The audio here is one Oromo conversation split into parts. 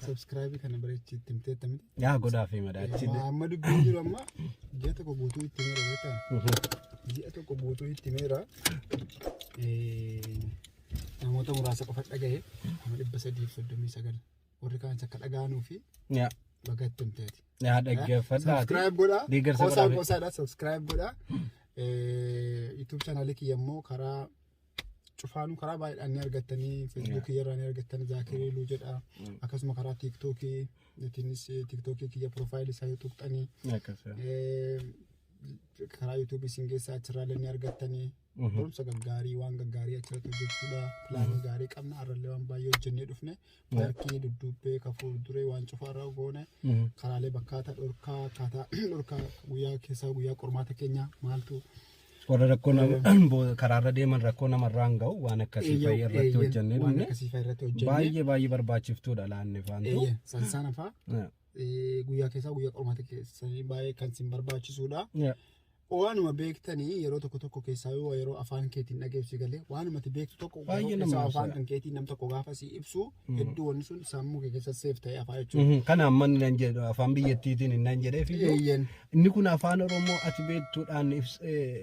Subscribe kana bareechi itti himteetta miti. Yaa godhaa fi madaachi. Amma dubbiin jiru amma ji'a tokko guutuu itti himeera beektaa? Ji'a tokko guutuu itti himeera. Namoota muraasa qofa dhagaye 339,000 warri kaan akka dhaga'anuu fi Yaa baga itti himteeti. Yaa dhaggeeffadhaati. Subscribe godhaa. Deeggarsa Qoosaa godhaa fi- qoosaadha. Subscribe godhaa. YouTube chaanaalii kiyya immoo karaa cufaanuu karaa baay'eedhaan ni argattanii, Facebook irraa ni argattanii, Zaakirii Luu jedha. Akkasuma karaa TikTokii itiinis TikTokii kiyya profile isaa yoo tuqxanii Akkas. Karaa YouTube isin keessaa achirraallee ni argattanii. Barumsa gaggaarii, waan gaggaarii achirratti hojjechuudha. Pilaanii gaarii qabna. Har'allee waan baay'ee hojjennee dhufne. Paarkii dudduubbee ka fuulduree waan cufaarraa goone. Karaalee bakkaataa dhorkaa, akkaataa dhorkaa, guyyaa keessaa guyyaa qormaata keenya maaltu Warra rakkoo nama karaarra deeman rakkoo namarraan ga'u waan akkasii fa'i irratti hojjennee waan dhufne. Akkasii fa'i irratti hojjennee. Baay'ee baay'ee barbaachiftuudha laanne faantu. Eeyyee, sansaan afaa guyyaa keessaa guyyaa qormaata keessanii baay'ee kan isin barbaachisuudha. Waanuma beektanii yeroo tokko tokko keessaa yoo yeroo afaan keetiin dhageessi galee waanuma ati beektu tokko Baay'ee yeroo nama keessaa afaan ibsa. kan keetiin nam tokko gaafa si ibsu hedduu wanni sun sammuu kee keessa seef ta'ee afaa jechuudha. Kana amma inni nan jedhu afaan biyyattiitiin inni nan jedheef iyyuu Eeyyeen. Inni kun afaan Oromoo ati beektuudhaan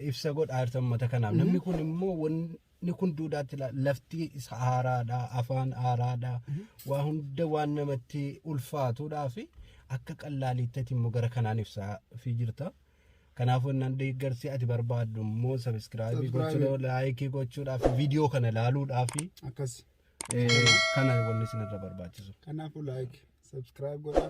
ibsa godhaa jirta uummata kanaaf. Namni kun immoo wanni kun duudhaatti lafti isa haaraadha, afaan haaraadha, waa hunda waan namatti ulfaatuudhaa fi akka qallaaliitti ati immoo gara kanaan ibsaa fi jirta. Kanaafuu innaan deeggarsi ati barbaaddu immoo subscribe Subscribe. gochuudhaaf, like gochuudhaaf, viidiyoo kana ilaaluudhaaf Akkas. Kana wanni isinirra barbaachisu. Kanaafuu like, subscribe godhaa.